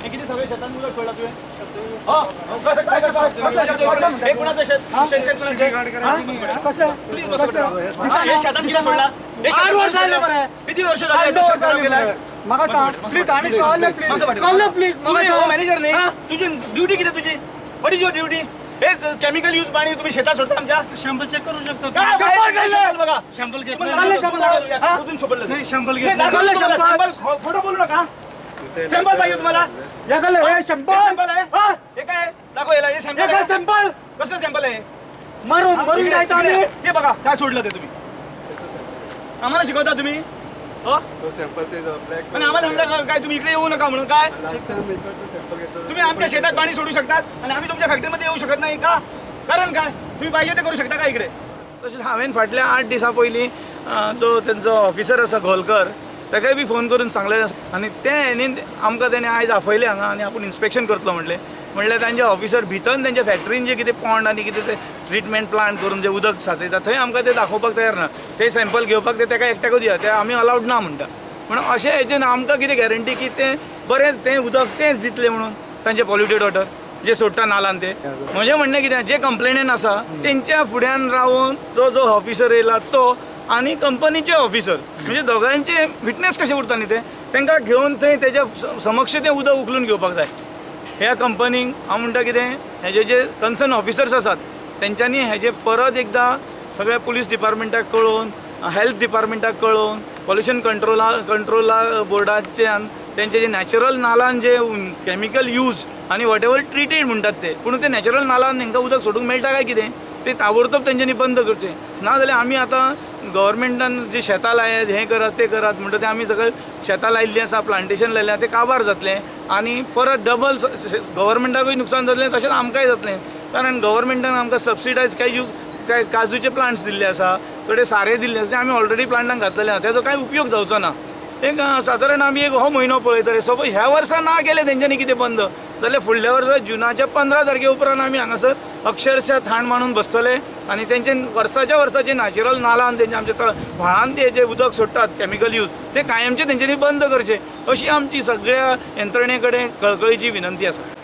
हे कितें सगळें शेतान उदक सोडला तुवें? कसं काय कसं कसं शेत? हे कुणाचं शेत? शेत शेत कुणाचें? कसं? प्लीज बसो. हा, हे शेतान कितें सोडला? हे शेतान आठ वर्ष जाले मरे. किती वर्ष झाले? हे शेत खराब केलाय? म्हाका सांग प्लीज, आनी कळ्ळें प्लीज, कळ्ळें प्लीज. तुम्ही हो मॅनेजर न्ही? तुझी ड्युटी कितें तुझी? What is your duty? हे केमिकल यूज पाणी तुम्ही शेतात सोडता आमच्या. शॅम्पल चेक करू शकतो. काय शंभर काय गेले. बघा. शॅम्पल तुम्हाला घेतलं. शंभर लागलं, या, शोधून शोधलं. नाही, शॅम्पल नाही, घेतलं. दाखवलं तुम्हाला, शंभर. खोटं बोलू नका. शंभर पाहिजे तुम्हाला? हे कळ्ळें, हे हे शंभर. सॅम्पल आहे. हा? हे काय आहे? दाखव याला, हे सॅम्पल हे काय आहे. सॅम्पल? कसलं सॅम्पल आहे? मरून मरून इकडे, जायचं इकडे. आम्ही. ते बघा काय सोडलं ते तुम्ही. आम्हाला शिकवता तुम्ही हो? तो सॅम्पल ते ब्लॅक. आणि आम्हाला सांगता काय तुम्ही इकडे येऊ नका म्हणून काय? लास्ट टाइम सॅम्पल घेतलं. तुम्ही आमच्या शेतात पाणी सोडू शकतात आणि आम्ही तुमच्या फॅक्टरीमध्ये येऊ शकत नाही का? कारण काय, तुम्ही पाहिजे ते करू शकता का इकडे? तशेंच हांवें फाटल्या 8 दिसां पयलीं जो तेंचो ऑफिसर आसा गोलकर, ताकाय बी फोन करून सांगलें आनी ते हेणी आमकां तेणी आयज आपयलें हांगा आनी आपूण इन्स्पेक्शन करतलो म्हणलें. म्हणल्यार तांचे ऑफिसर भितर तेंच्या फॅक्टरीन जे कितें पॉन्ड आनी कितें ते ट्रिटमेंट प्लांट करून जे उदक साचयता, थंय आमकां ते दाखोवपाक तयार ना. ते सॅम्पल घेवपाक ते ताका एकट्याकूच दिया, ते आमी अलावड ना म्हणटा. म्हणून अशें हेजेन आमकां कितें गॅरंटी की तें बरें तें उदक तेंच दितलें म्हणून तांचे पॉल्युटेड वॉटर जे सोडटा नालान ते? म्हजें म्हणणें कितें, जे कंप्लेनंट आसा तेंच्या फुड्यान रावन तो जो ऑफिसर येयला तो आनी कंपनीचे ऑफिसर, म्हणजे दोगांयचे विटनेस कशें उरता न्ही, ते तांकां घेवन थंय तेज्या समक्ष तें उदक उखलून घेवपाक जाय. ह्या कंपनीक हांव म्हणटा कितें, हेजे जे कन्सर्न ऑफिसर्स आसात तेंच्यांनी हेजे परत एकदां सगळ्या पुलीस डिपार्टमेंटाक कळोवन, हेल्थ डिपार्टमेंटाक कळोवन, पॉल्युशन कंट्रोला बोर्डाच्यान तेंचे जे नॅचरल नालान जे कॅमिकल यूज आनी what ever treated म्हणटात ते, पूण ते नॅचरल नालान तांकां उदक सोडूंक मेळटा काय कितें ते ताबडतोब तेंच्यांनी बंद करचें. ना जाल्यार आमी आतां गव्हर्मेंटान जी शेतां लायात, हें करात, तें करात म्हणटा, तें आमी सगळें शेतां लायिल्लीं आसा, प्लांटेशन लायलें आसा, तें काबार जातलें आनी परत डबल गव्हर्मेंटाकूय नुकसान जातलें, तशेंच आमकांय जातलें. कारण गव्हर्मेंटान आमकां सबसिडायज काजू काय काजूचे प्लांट्स दिल्ले आसा, थोडे सारें दिल्लें आसा, तें आमी ऑलरेडी प्लांटांक घातलेलें आसा, तेजो कांय उपयोग जावचो ना. एक सादारण आमी एक हो म्हयनो पळयतले. सपोज ह्या वर्सा ना केलें तेंच्यांनी कितें बंद जाल्यार फुडल्या वर्सा जुनाच्या 15 तारखे उपरांत आमी हांगासर अक्षरशः थाण मांडून बसतले आनी तेंचे वर्साच्या वर्साचे नॅचरल नालान तेंचे आमच्या व्हाळान ते जे उदक सोडटात कॅमिकल यूज, ते कायमचे तेंच्यांनी बंद करचे, अशी आमची सगळ्या यंत्रणे कडेन कळकळीची विनंती आसा.